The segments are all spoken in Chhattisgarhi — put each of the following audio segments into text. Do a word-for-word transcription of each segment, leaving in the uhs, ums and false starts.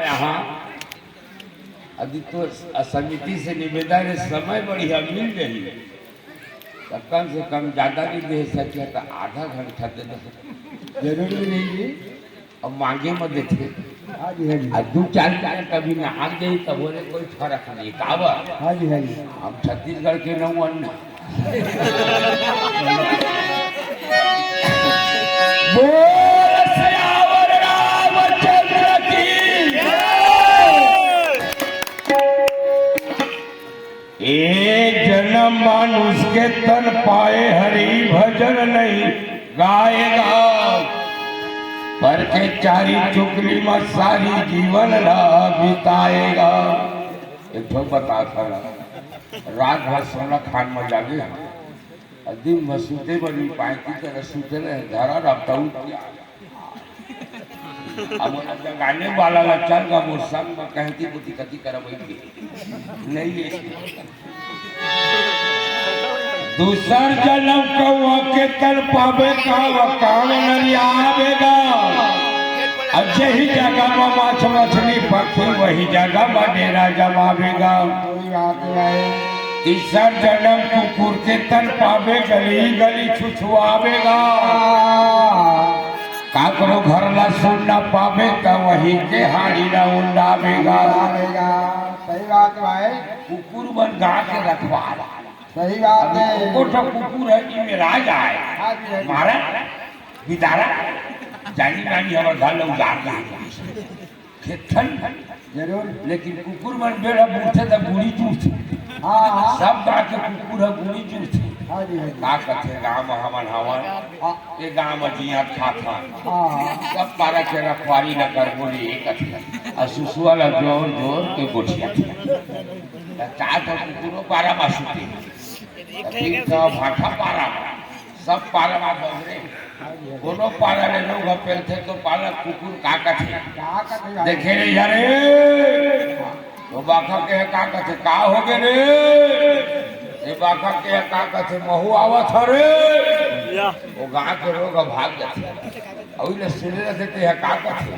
यहाँ अभी तो समिति से निवेदन है, समय बढ़िया मिल रही है, तो कम से कम ज्यादा नहीं दे सके तो आधा घंटा दे दो। जरूरी नहीं जी। अब मांगे मत देते। हाँ जी, हाँ जी। अब दो चार मिनट अभी नहा गई तब बोले कोई फर्क नहीं, काबर? हाँ जी, हाँ जी। हम छत्तीसगढ़ के नौवन। बोल सियावर रामचंद्र की। एक जन्म मानुष के तन पाए, हरि भजन नहीं गाएगा, पर के चारी चुगली में सारी जीवन ला बिताएगा। एक ठो बता था, रात भर सोना खान में जागे, और दिन भर सूते बर नहीं पाए, की तरह सूते रहे, धरा रहता हूँ। अब जगाने वाला ला चल गा मोर संग में, कहे कि बुद्धि कति करब होई के। नहीं है। दूसर जन्म कौआ के तन पावे, काव काव नरियावेगा। अब जही जगह में माछ मछली पक्षी, वही जगह में डेरा जमावेगा। कोई बात नहीं। तीसर जन्म कुकुर के तन पावे, गली गली छुछुआवेगा। काकरो घर ला सुन न पावे, त वही के हाड़ी ला उंडावेगा। उंडावेगा। सही बात भाई। कुकुर मन गांव के रखवार। सही बात है। कुकुर तो कुकुर है कि मेरा जाए। हाँ जी, हाँ जी। मारा, बिदारा, जानी मानी हमर घर ला उजाड़ दे। खेतन। जरूर। लेकिन कुकुर मन बेड़ा बूढ़े त गुड़ी जूठ। हाँ, हाँ। सब गांव के कुकुर ह गुड़ी जूठ। हाँ जी, हाँ जी। का कथे गांव में हमन हवन? हाँ। ये गांव में जिया खात हन। हाँ। सब पारा के रखवारी न कर बोली ये कथे। आ सुसुआ ला जोर जोर के गोठिया थे। त चार ठो कुकुरो पारा में सूते। त तीन ठो भाठा पारा में। सब पारा में बगरे। कोनो पारा ले लोग ह पेलथे तो पारा कुकुर का कथे? का कथे भाई? देखे रे यारे, वो बाखा के ह का कथे, का हो गे रे? ये बाखा के ह का कथे, महू आवत ह रे? या। वो गांव के लोग ह भाग जाथे। अउ ले सुने रहथे ते ह का कथे?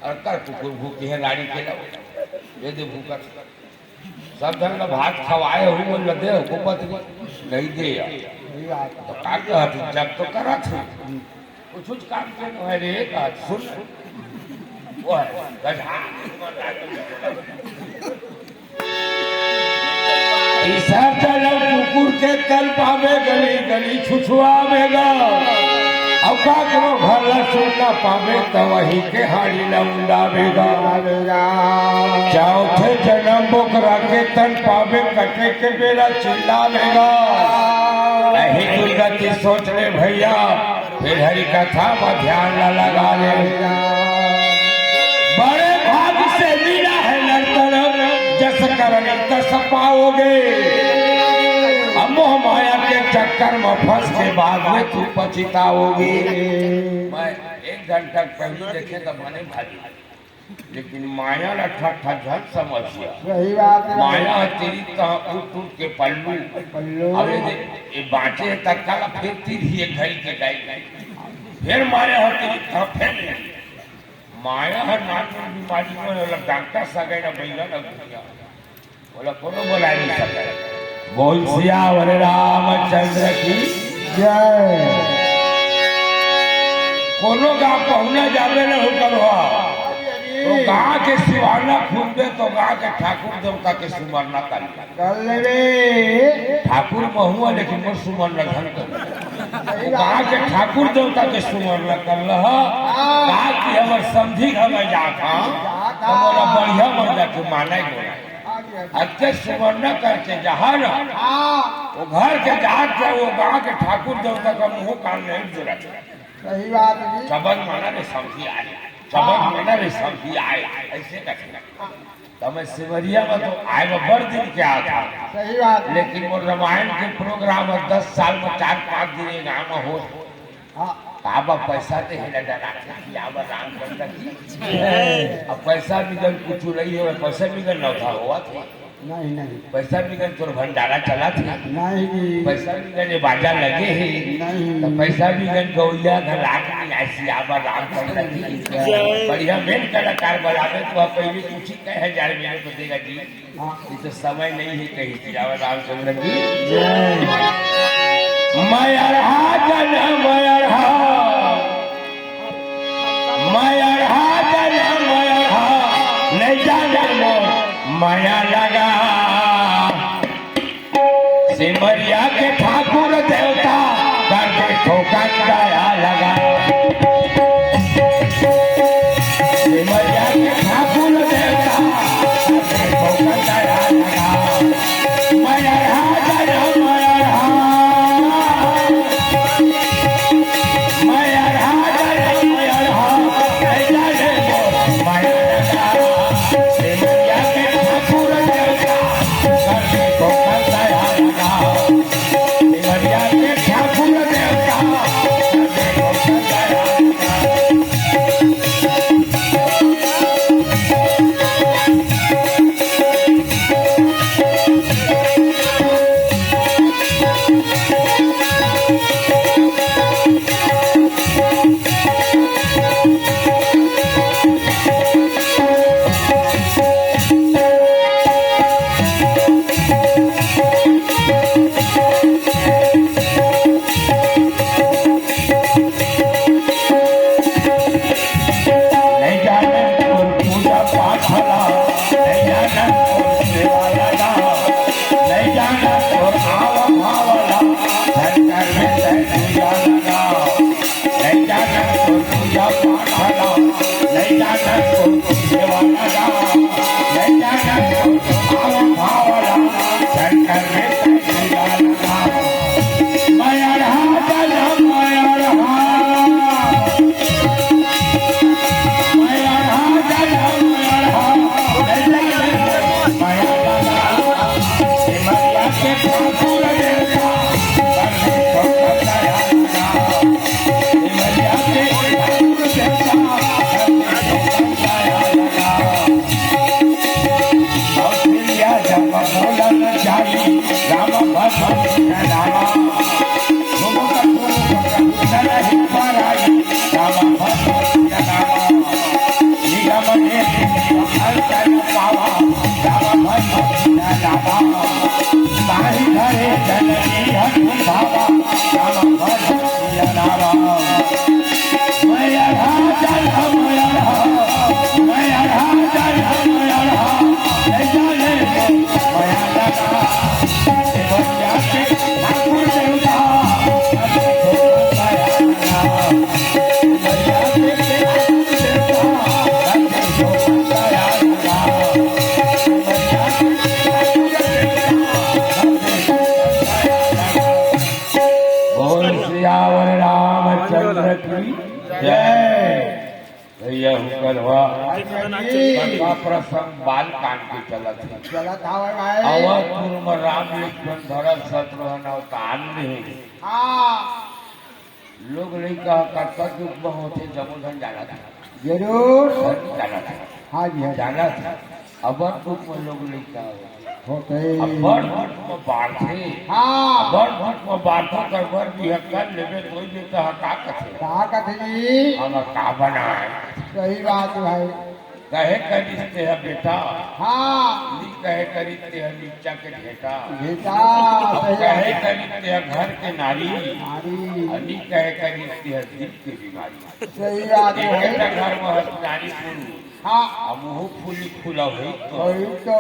अरे कर कुकुर भूखे हे, रानी के ला दे दे भूखा। सब झन ल भात खवाए हूँ, मन ल दे हुकूमत नहीं दे यार। सही बात है। तो का कहत हूँ, जब तो करत हूँ, कुछ कुछ काम के तो है रे, कहत सुन। वो है, गधा। तीसर जन्म कुकुर के तन पावे, गली गली छुछुआवेगा। अउ काकरो घर ला सुन न पावे, त वही के हाड़ी ला उंडावेगा। चौथे जन्म बोकरा के तन पावे, कटे के बेरा चिल्लावेगा। यही दुर्गति सोच ले भैया, फिर हरि कथा में ध्यान न लगा ले। बड़े भाग से मिला है नर्तन, जस करनी तस पाओगे। अब मोह माया के चक्कर में फंस के बाद में तू पछताओगे। मैं एक घंटा पहले देखे तो मने भारी, लेकिन माया ला ठट्ठा झन समझिया। सही बात है। माया ह तेरी तहाँ उठ उठ के पल्लू। पल्लू। अब ये दे, ये बाँचे हे तत्काल, फिर तीर ही एक घड़ी के गाई। फिर माया ह तेरी तहाँ फिर। माया ह नान नान बीमारी में होला, डॉक्टर सगै ना भैया ना भैया। बोला, कोनो बोला नहीं सकता। बोल सियावर रामचंद्र की जय। कोनो गाँव पहुना जाबे न हो करो, तो गाँव के सिवाना खुलबे तो गाँव के ठाकुर देवता के सुमरना कर ले। कर लेबे। ठाकुर महू ह, लेकिन मोर सुमरना झन कर। गाँव के ठाकुर देवता के सुमरना कर लह। हाँ। गाँव की हमर समधी घर में जात हूँ, जात तो मोला हूँ। बढ़िया मन जाके माने गोला। अते सुमरना करके जहाँ ना, हाँ। वो घर के जात से वो गाँव के ठाकुर देवता का मुँह कान नहीं जुड़ा। सही बात है जी। सबद माना रे समधी आए, सबद हाँ। माना रे समधी आए, ऐसे करके। तो मैं सिमरिया में तो आए, मैं बड़ दिन के आत हूँ। सही बात है। लेकिन वो रामायण के प्रोग्राम है, दस साल में चार पाँच दिन ये गाँव में हो। हाँ। काबा पैसा दे हे ना डरा के कि आवा राम भक्त की। अब पैसा बिगन कुछ नहीं हो, पैसा बिगन नौथा होवत हे। नहीं, नहीं। पैसा बिगन तोर भंडारा चलत हे। नहीं जी। पैसा बिगन ये बाजा लगे हे। नहीं। त पैसा बिगन गौरिया घर लाग नहीं आए सियावर रामचंद्र की। जय। बढ़िया मेन कलाकार बजावे तो आप पहले कुछ ही कहे हजार मेरे को देगा जी। हाँ। ये तो समय नहीं है कहीं सियावर रामचंद्र की। जय। मैं अरहा जन, मैं अरहा। मैं अरहा जन, मैं अरहा। नहीं जाने मोर मया लगा। सिमरिया के ठाकुर देवता, कर दे ठोकन दया लगा। सिमरिया के ठाकुर देवता, कर दे ठोकन दया लगा। मैं अरहा जन, मैं अरहा। नहीं जाने तोर पूजा पाठ ला, नहीं जाने तोर सेवा लगा, नहीं जाने तोर आवा भावला, धन कर में तै पूजा लगा। नहीं जाने तोर पूजा पाठ ला, नहीं जाने तोर सेवा लगा, नहीं जाने तोर आवा भावला, धन कर में तै पूजा लगा। मैं अरहा जन, मैं अरहा। राम भजन राम। निगम ने अंतर पावा, राम भजन राम। ताहि धरे जन जीवन भावा, राम भजन राम। मैं अरहा जन, मैं अरहा, मैं अरहा जन, मैं अरहा। बोल सियावर रामचंद्र की जय। भैया हुकर हुआ। बड़का प्रसंग बाल कांड के चलत हे। चलत हवय भाई। अवधपुर में राम लक्ष्मण भरत शत्रुघ्न अवतार ले हे। हाँ। लोग लइका ह कतका दुख में होथे, जम्मो झन जानत हे। जरूर। जानत हे। हाँ जी, हाँ जी। जानत हे। अब्बड़ दुख में लोग लइका होथे। होथे। अब्बड़ दुख में बाढ़थे। हाँ। अब्बड़ दुख में बाढ़थे, ओकर बर बिहा कर लेबे, तोई बेटा ह का कथे? का कथे जी? हम का बनाए? सही बात हे भाई। कहे करिस तेह बेटा, हाँ। नी कहे करिस तेह नीचा के घेटा। घेटा, अब सही कहे बात। करिस तेह घर के नारी, नारी। नी कहे करिस तेह दिल के बीमारी। सही बात हे। एक घर में हस नारी पुरुष, हाँ। अब मुँह फूली फूला होई तो। होई तो।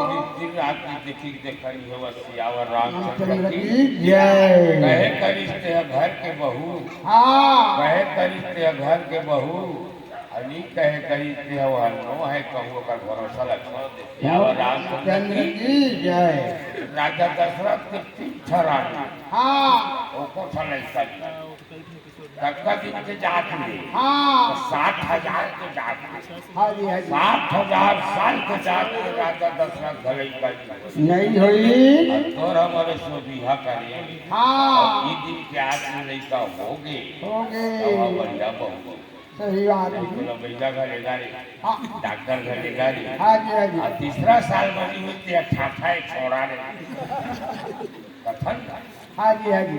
दिन, दिन, दिन रात की देखी देखा नहीं होवा सियावर रामचंद्र रामचंद्र की की जय। कहे करिस तेह घर के बहू, हाँ। कहे करिस तेह घर के बहू, अउ नी कहे करिस तेह वह नो हे कहूँ ओकर भरोसा लगे। सियावर रामचंद्र की जय। राजा दशरथ के तीन ठा रानी। हाँ। ओको ठा लइका। कतका दिन के जात ले? हाँ। तो सात हजार के जात ले। हाँ जी, हाँ जी। सात हजार साल के जात ले राजा दशरथ घले लइका नहीं होई। अब तोर हमरे सोबिहा करे। हाँ। अब ई दिन के आज में लइका होगे। होगे। अब बढ़िया बहू। सही बात हे। तो लबैया घर ले गा रे, हाँ। डॉक्टर घर ले गा रे। हाँ जी, हाँ जी। अउ तीसरा साल बनी हुई ते ठाठा एक छोड़ा रे। कथन का। हाँ जी, हाँ जी।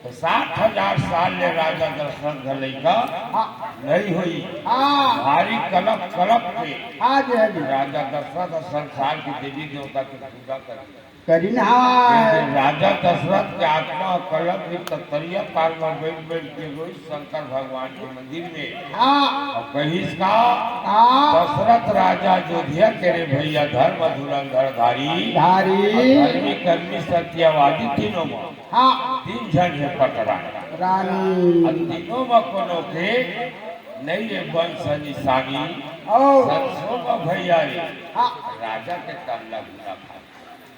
तो सात हजार साल ले राजा दशरथ घर लइका हाँ। नहीं होई। हाँ। भारी कलप कलप के हाँ जी, हाँ जी। राजा दशरथ अउ संसार के देवी देवता के पूजा कर करिन। हाँ। राजा दशरथ के आत्मा कलप के ततरिया पार में बैठ बैठ के रोई शंकर भगवान के मंदिर में। हाँ। अउ कहिस का? हाँ। दशरथ राजा अयोध्या के रे भैया, धर्म धुरंधर धारी। धारी। अउ धर्मी कर्मी सत्यवादी तीनों में। हाँ। तीन झन हे पटरानी। रानी। अउ तीनों में कोनो के नहीं हे वंश निशानी। ओ। सरसों में भैया रे। हाँ। राजा के तल्ला गुना खा।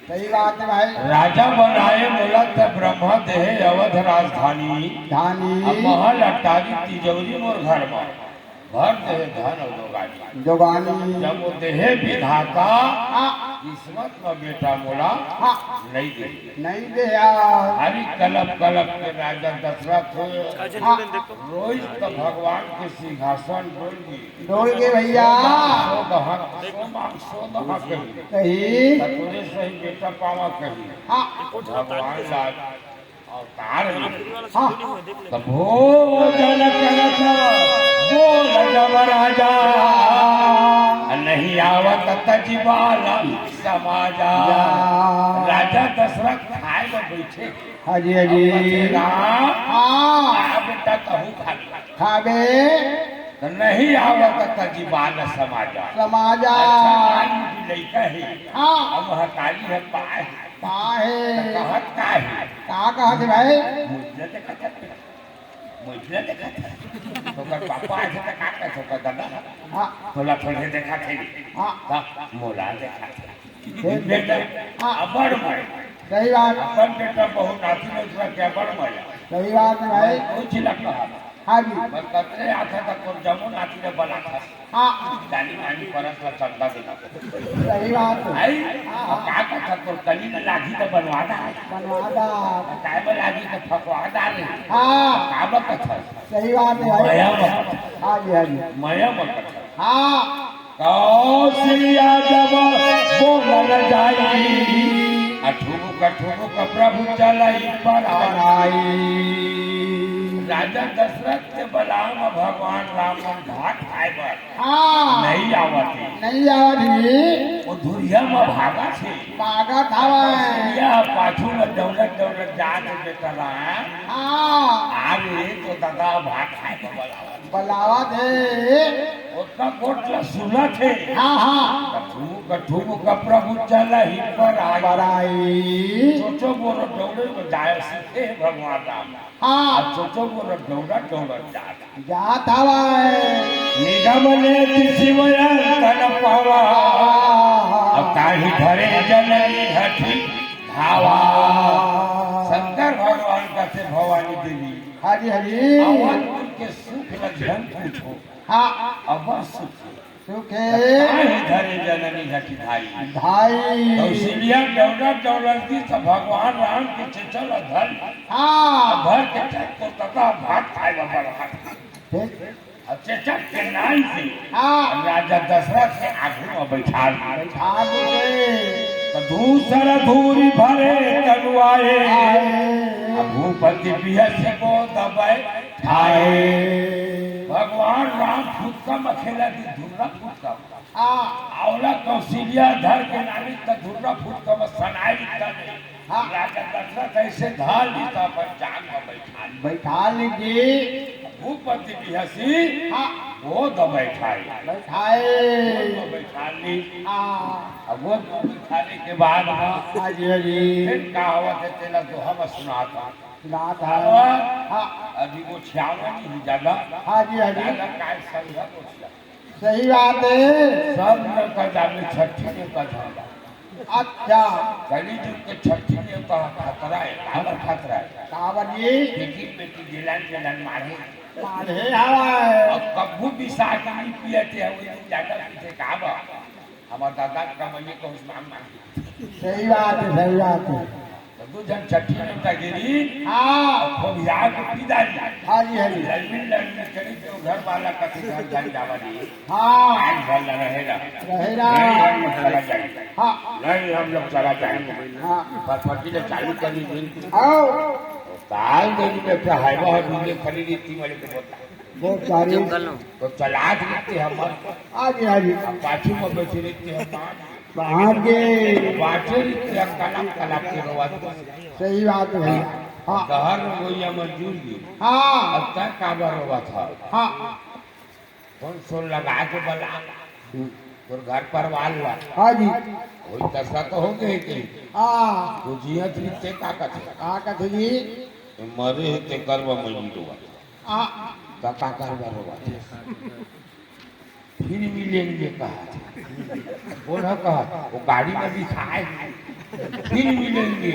सही बात हे भाई। राजा बनाए मोला त ब्रह्मा देहे अवध राजधानी। धानी। अउ महल अटारी तिजौरी मोर घर में। भर देहे धन अउ जोगानी। जोगानी। जब वो देहे विधाता, हाँ। किस्मत में बेटा मोला हाँ। नहीं दे। नहीं दे यार। हरी कलप कलप के राजा दशरथ हो। हाँ। रोई त भगवान के सिंहासन डोल गई। डोल गई भैया। सो दहक, सो मांग, सो दहक कही। कही। त तोरे सही बेटा पावा कही। हाँ। भगवान लाल अवतार में। हाँ। त भोजन करत बोल जब राजा, नहीं आवत तजि बाल समाजा। या। राजा दशरथ खाए में बैठे। हाँ जी, हाँ जी। अब बचेगा। हाँ। आ बेटा, तहूँ खा ले। खाबे। त नहीं आवत तजि बाल समाजा। समाजा। अच्छा, मान की लइका हे। हाँ। अब महतारी हे, पाए हे। पाए हे। त कहत का हे? का कहत हे भाई? मुझे देखत हे। मुझे देखत हे। तोकर पापा हे त का कहत हे, ओकर दादा? हाँ। तोला थोड़े देखत हे। हाँ। त मोला देखत हे। बेटा, हाँ। अब्बड़ मया। सही बात। अपन बेटा बहू नाती में दूसरा के अब्बड़ मया। सही बात हे भाई। मैं कोई चिलक कहा। हाँ जी। मैं कतरे आथे त तोर जम्मो नाती ले बलाथे। हाँ। जानी मानी परस ला चंदा दे। सही बात हे। आई? हाँ, हाँ। का कथा तोर कली में लागी त बनवा दा। बनवा दा। काय में लागी त फकवा दा रे। हाँ। का बा कथा? सही बात हे भाई। मया मत। हाँ जी, हाँ जी। मया मत। हाँ। कौशल्या जब बोलन जाई, अठुमुक अठुमुक प्रभु चलई पराई। राजा दशरथ के बलाम भगवान राम मन भात खाए बर हाँ। नहीं आवत हे। नहीं आवत हे। वो धुरिया में भागत हे। भागत हवय। कौशल्या पाछू में दौड़त दौड़त जात हे बेटा राम। हाँ। आ रे तो दादा भात खाए बर बलावत। बलावत हे। ओतना गोठ ला सुनत हे। हाँ, हाँ। कठुमुक कठुमुक प्रभु चलई पराई। पराई। सोचो बोरो दौड़े में जाए सीखे हे भगवान राम। हाँ। अब सोचो बोरो दौड़ा दौड़ा जात। जात हवय। निगम नेति शिव अंत न पावा। अब ताहि धरे जननी हठी धावा। शंकर भगवान कथे भवानी देवी। हाँ जी, हाँ जी। अवधपुर के सुख ल झन पूछो। हाँ। अब्बड़ सुख हे। सुख हे। ताहि धरे जननी हठी धाई। धाई। कौशल्या दौड़त दौड़त गिस त भगवान राम के चेचल धर। हाँ। धर के चेचल तो तथा भात खाए बर बलावत। ठीक। अब चेचल के नाई से हाँ। राजा दशरथ के आगू में बैठा दे। बैठा दे। त धूसर धूरि भरे तनु आए। आए। अब भूपति बिहसि बोध बैठाए। भगवान राम फुदका म खेलत हे, धुर्रा फुदका म। हाँ। अउ ओला कौशल्या धर के नानी त धुर्रा फुदका म सनाए दिखत हे। हाँ। राजा दशरथ अइसे धर लिस त अपन जांग म बैठा लिस। बैठा लिस जी। भूपति बिहसि हाँ। बोध बैठाए। बैठाए। बोध बैठा लिस। हाँ। अब बोध बैठाने के बाद म हाँ जी, हाँ जी। फिर का होवत हे तेला दोहा म सुनात हँव। सुनात हँव। अब हाँ। अभी वो छियावन ही ज्यादा। हाँ जी, हाँ जी। ज्यादा काय संग है वो छिया। सही बात हे। सब नेवता जाने, छठी नेवता जाने। अच्छा। कलयुग के छठी नेवता खतरा हे, काबर खतरा हे? काबर जी? बेटी, बेटी, जलन, जलन मारे। मारे हवय। अब कभू बिसाख नहीं पियत हे, वो ज्यादा पीछे का बा? हमर दादा कमइया कहूँ मांग मांग। सही बात हे, सही बात हे। त दू झन छट्ठी में टगेरी, हाँ। अउ खोबिया के पीदारी। हाँ जी, हाँ जी। ललमिन ललमिन करी तो घर वाला कथे घर जाई जावा जी। हाँ। आज भर ला रहे ला। रहे ला। नहीं, हम लोग चला जाए। हाँ। नहीं, हम लोग चला जाए। हाँ। फटफटी ले चालू करी जी। आओ। दाल दही में क्या है, वह दूल्हे खड़ी रीति वाले को बोलता। बहुत सारी। तो चला देते हम। हाँ जी, हाँ जी। अब पाछू में बैठे रहते हम। बाप रे। बाटे रीति कलम कलम के रोवत। सही बात है भैया। हाँ। डहर में गोइया मंजूर जी। हाँ। अब तक काबर रोवत है? हाँ। कौन सो लगा के बला? हम्म। तोर घर परिवार ला। हाँ जी। वही दशा तो हो गई कि हाँ। तू जियत रीति का कथे? का कथे जी? मरे हे तेकर बर मैं नहीं रोवत। आ। त का करबा रोवत हे? फिर मिलेंगे कहा थे। कौन है कहा? वो गाड़ी में भी खाए। फिर मिलेंगे।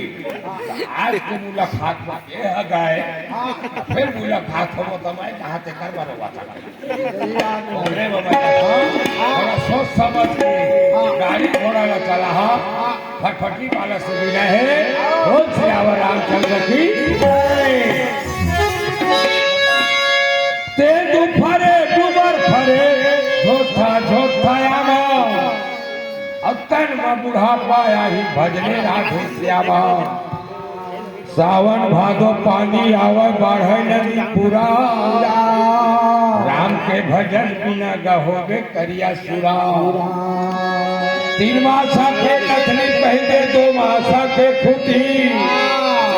आज के मुलाकात में ये है गए। फिर मुलाकात हो तो मैं कहा थे करबा रोवत हे। सही बात है। अरे बाबा, थोड़ा सोच समझ के गाड़ी घोड़ा ना चला हा। फटफटी वाला से विदा हे। बोल सियावर रामचंद्र की जय। ते दू फरे, दूबर फरे, झोथा, झोथा आवा। अउ तन म बुढ़ापा आही, भजने राधे श्यामा। सावन भादो पानी आवे, बाढ़े नदी पूरा। राम के भजन बिना गहोबे करिया सुरा। तीन मासा के कथनी पहिरे, दो मासा के खूंटी।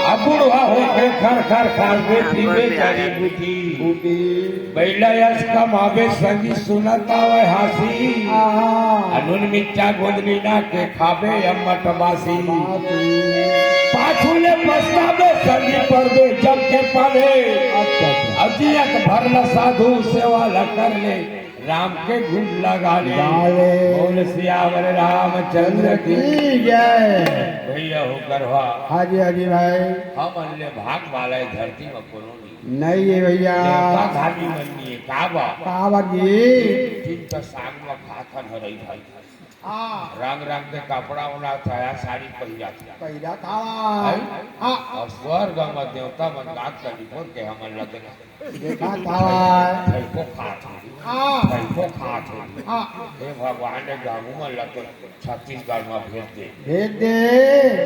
अब बुढ़वा होके खर खर खाबे, पीबे जड़ी बूटी। बइला यस कमाबे, संगी सुनत आवे हांसी। आ नून मिर्चा गोंदली ना के खाबे अम्मट बासी। पाछू ले पछताबे, संगी परबे जम के पाले। अच्छा, अच्छा। अउ जियत भर ला साधु सेवा ला कर ले, राम के गुण लगा ले। गा ले। बोल सियावर रामचंद्र की जय। भैया हो गरवा। हाँ जी, हाँ जी भाई। हमन ले भाग वाला ए धरती में कोनो नहीं। नहीं है भैया। देवता धामी मन नहीं है, का बा? का बा जी? तीन तो साग में खात हन हरई भाई। हाँ। रंग रंग के कपड़ा ओढ़त हे, साड़ी पहिरत हे। पहिरत हवा। हैं? हाँ। अउ स्वर्ग में देवता मन गात कली बोल के हमन ला देखा। देखा था। फइको खात हे। हाँ। फइको खात हे। हाँ। हे भगवान ने गहूं मन ला तो छत्तीसगढ़ में भेज दे। भेज दे।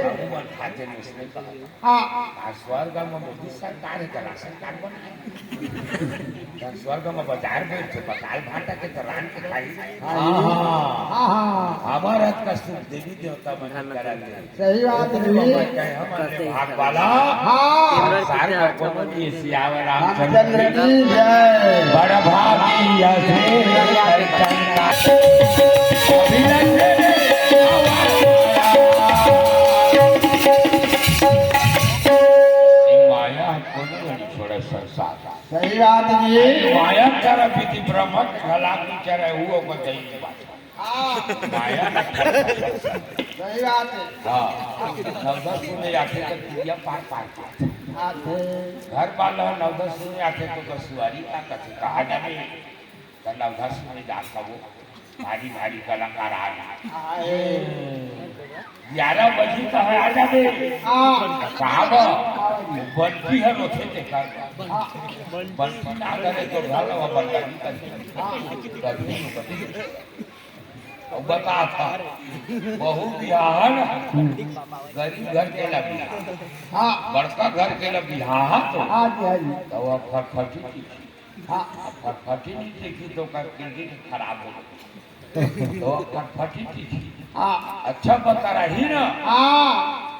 गहूं मन खाते नहीं, उसने कहा। हाँ। आ स्वर्ग में मोदी सरकार हे, त राशन कार्ड बनाए। त स्वर्ग में बाजार बैठ के पताल भाटा के त रांध के खाई। हाँ, हाँ। हाँ, हाँ। हमारा का सुख देवी देवता मन करा दे। सही बात है जी। भाग वाला। हाँ। संसार में कोनो नहीं, सियावर रामचंद्र की जय। बड़ भागी असेल चंदा। माया कोनो नहीं छोड़े संसार। सही बात जी। माया चर विधि ब्रह्म के घला की चरे हुओ को जई बात। हाँ। माया का खतरा। सही बात है। हाँ। नवदस सुने आथे तो क्रिया पार पार पार। आथे। घर वाला नवदस सुने आथे तो बसुआरी का कथे कहा जाने। तो नवदस सुने जात का वो भारी भारी कलाकार आ गए। आए। ग्यारह बजे तो है, आ जाबे। हाँ। कहा बा? बंटी हर होथे ते कर। हाँ। बंटी ना करे तो घर ला बंटी कर। हाँ। कभी नहीं बंटी। अब बता था, बहू बिहान, गरीब घर के लगी। हाँ। बड़का घर के लगी, हाँ, हाँ, तो। हाँ जी, हाँ जी। तो वो फटफटी की। हाँ। फटफटी नहीं देखी तो का credit खराब हो गया। तो फटफटी ठीक हे। हाँ। अच्छा बता रही ना। हाँ।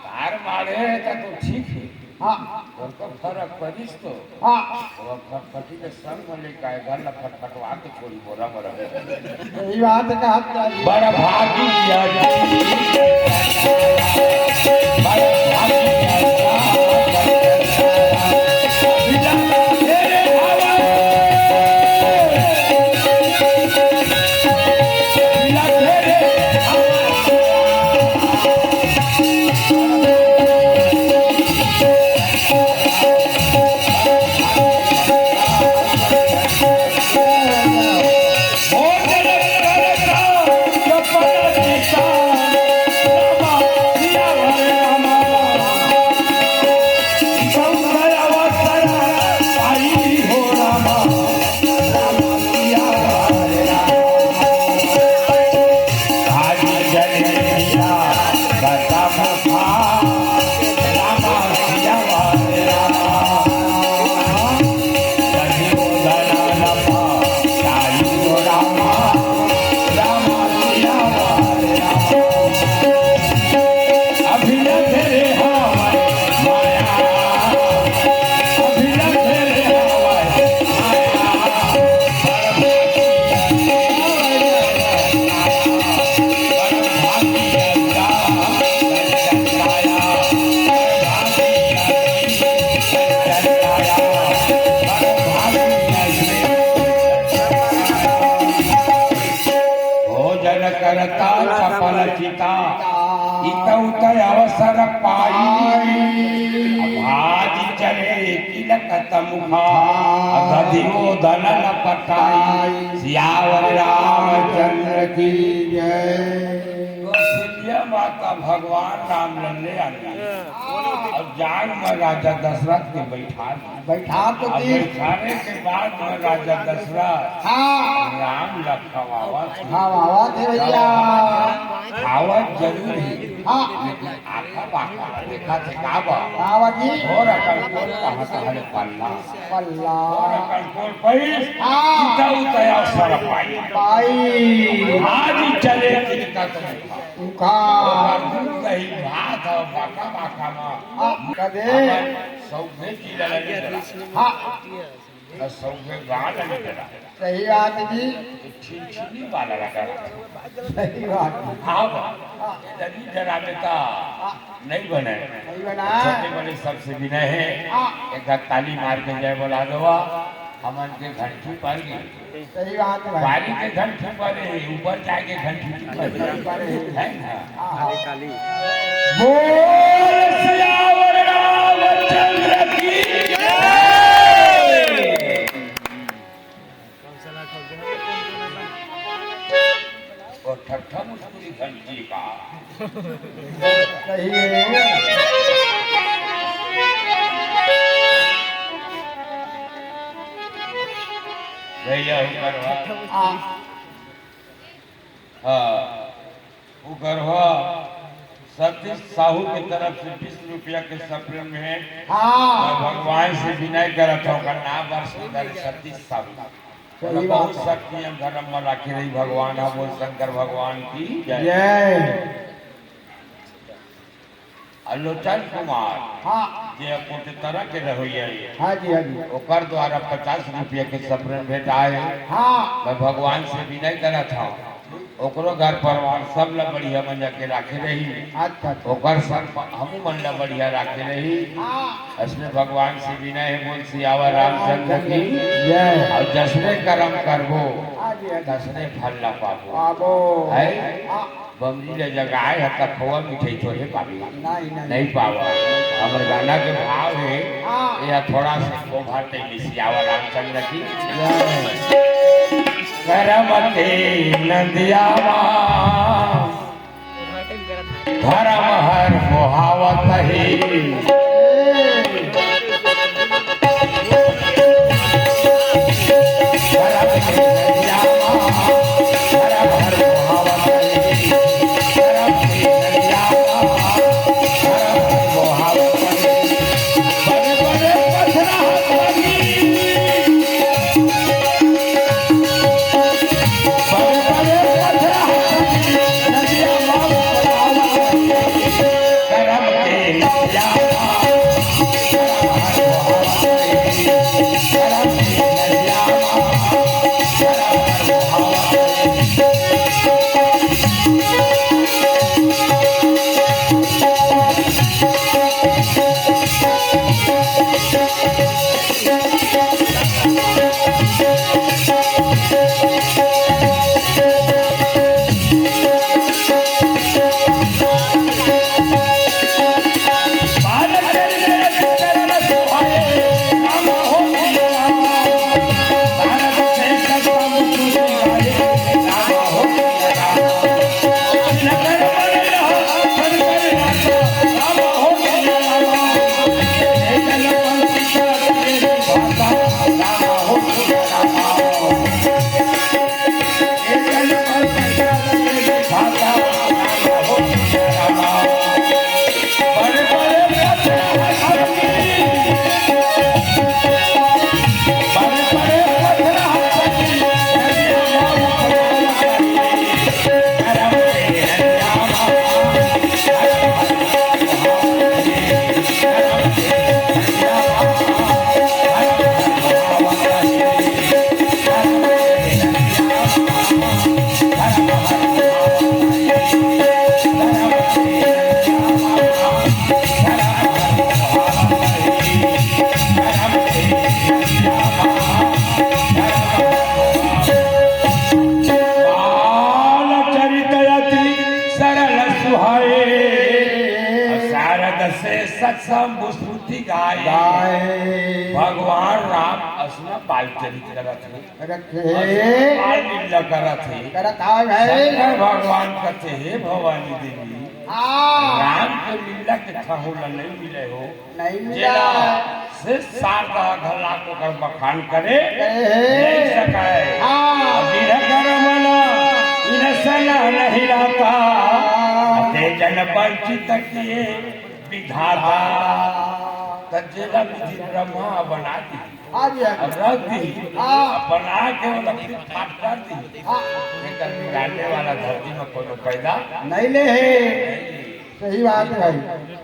तार मारे हे त तो ठीक हे। हाँ। और तो फरक पड़िस तो। हाँ। और फटफटी के संग में लेके आए, घर ला फटफटवा के छोड़ी बोरा बोरा। सही बात है, कहा था। बड़ भागी या बड़ भागी या करता चपल चिता, इत उत अवसर पाई। भाजि चले तिलक तमुखा, दधियो दलन पटाई। सियावर रामचंद्र की जय। कौशल्या माता भगवान राम लल्ले आगे। अब जाग में राजा दशरथ के बैठा दिस। बैठा तो अब दिस। बैठाने के बाद में राजा दशरथ हाँ। राम ल खवावत हे। खवावत हे भैया। खावत जरूर हे। हाँ। लेकिन आखा बाखा देखत हे का बा? का बा जी? घोर अकल कोन कहत हले पल्ला। पल्ला। घोर अकल कोन पहिस? हाँ। इत उत अवसर पाई। पाई। भाजि चले तिलक तमुखा। उखा। ओकर दूध दही भात ह बाका बाका म। हाँ, कदे। हमर सौभे जिला लगे जरा। हाँ। अउ सौभे गाँव लगे जरा। सही बात जी। छिनछिनी वाला लगा। सही बात। हाँ बा। हाँ। जदी जरा बेटा हाँ। नहीं बने। नहीं बना। छोटे बड़े सबसे विनय हे। हाँ। एक बार ताली मार के जय बोला दो। हमन के घंटी पर गई। सही बात हे भाई। बारी के घंटी पर हे, ऊपर जाके घंटी पर हे। पर हे। है ना? हाँ, हाँ। बोल सियावर रामचंद्र की जय। और ठट्ठा मुस्कुरी घंटी का। सही हे। भैया, ऊपर वाला। हाँ। हाँ, ऊपर वाला। सतीश साहू के तरफ से बीस रुपया के सप्रेम हे। हाँ। मैं भगवान से विनय करत हूँ, ओकर नाम बड़ सुंदर हे, सतीश साहू। सही बात बहुत हे। शक्ति हे धर्म में राखे रही भगवान, हम बोल शंकर भगवान की जय। जय। अउ लोचन कुमार, हाँ। जे कोटेतरा के रहोइया हे, हाँ जी, हाँ जी। ओकर द्वारा पचास रुपया के सप्रेम भेंटाए। हाँ। मैं भगवान से विनय करत हूँ, ओकरो घर परिवार सब ला बढ़िया मजा के राखे रही। अच्छा, अच्छा। ओकर संग हमू मन ला बढ़िया राखे रही। हाँ। असने भगवान से विनय हे, बोल सियावर रामचंद्र की। जय। अउ जसने करम करबो, हाँ जी, हाँ जी। तसने फल ला पाबो। पाबो। है? हाँ। बमरी ले जगाए ह, त खोवा मिठाई थोड़े पाबी। नहीं, नहीं। नहीं पावा। हमर गाना के भाव हे, हाँ। यह थोड़ा से खोभा ते सियावर रामचंद्र की। जय। करम के नंदिया मा, धर्म हर मोहावत हे। सत्संग मुस्फूर्ति गाय। गाय। भगवान राम असना बाल चरित करत हे। रखे। असना बाल लीला करत हे। करत हावय भाई। शंकर भगवान कथे, "हे भवानी देवी, हाँ। राम के लीला के ठहू ल नहीं मिले हो।" नहीं मिला। जेला से शारदा घला ओकर बखान करे, ए। नहीं सकाय। हाँ। अबीर कर मन इनसन नहीं रहता, ते जन वंचित किए विधाता। त जेला विधि ब्रह्मा बना दी। हाँ जी, हाँ जी। अब रख दी। हाँ। बना के ओला फिर फाट कर दी। हाँ। एकर बिगाड़ने वाला धरती में कोनो पैदा नहीं ले हे। सही बात है भाई।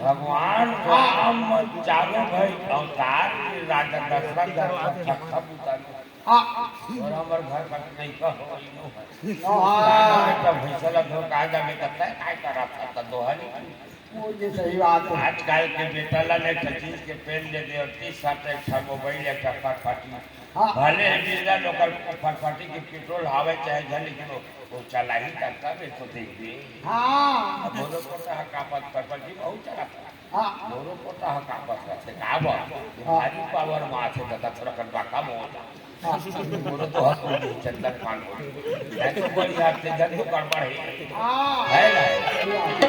भगवान राम चारों भाई अवतार के राजा दशरथ धरती में खप उतारे। हाँ। और हमर घर का नहीं कहो, इनो है। हाँ। बेटा भैंसा लग हो, कहा जा बेटा, तय काय करा था, तो दोहरी। वो ये सही बात है। आजकल के बेटा ला ले तो जींस के पैंट दे दे और टी शर्ट, एक ठा मोबाइल, एक ठा फटफटी। हाँ। भले ही मिल जाए, लोकल फटफटी के पेट्रोल हावे चाहे झन, लेकिन वो, वो चला ही करता, मेरे को देख दे। हाँ। अब बोलो तो कहा का बात, फटफटी बहुत चला था। हाँ। बोलो तो कहा का बात करते, का बात? हाँ। भारी पावर में आते तो थोड़ा कन बाका मोटा। हाँ। बोलो तो हंस बोलो, चंदन पान बोलो। मैं तो बढ़िया, तेजन तो गड़बड़ है। हाँ। है ना?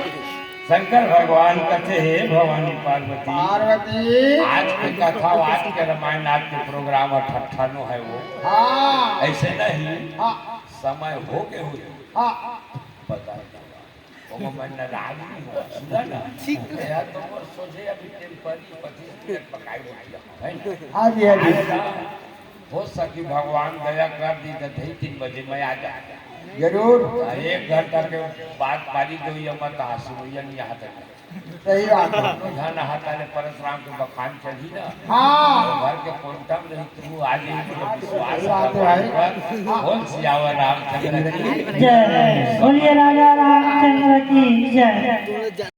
शंकर भगवान कथे, "हे भवानी पार्वती।" पार्वती। आज के कथा, आज के रामायण, आज के प्रोग्राम ह ठट्ठा नो है वो। हाँ। ऐसे नहीं। हाँ। समय हो के हुई। हाँ। पता नहीं। ओमा मैं नाराज नहीं हूँ। सुना ना? ठीक। यार, तो मोर सोझे अभी टेम्परी पच्चीस मिनट पकाई रोटी है ना? हाँ जी, हाँ जी। आएगा, हो सकी भगवान दया कर दी तो ढाई तीन बजे मैं आ जाए। जरूर। आ, एक घंटा के बाद पारी दो ये मत आ, सुनैया नहीं आता। सही बात है। दोनों जन हाथ आले परशुराम के बखान चली ना। हाँ। तो घर के कोंटा में नहीं तू आ जाए, मुझे विश्वास सही बात है भाई। है। बोल सियावर रामचंद्र की। जय। बोलिए राजा रामचंद्र की जय।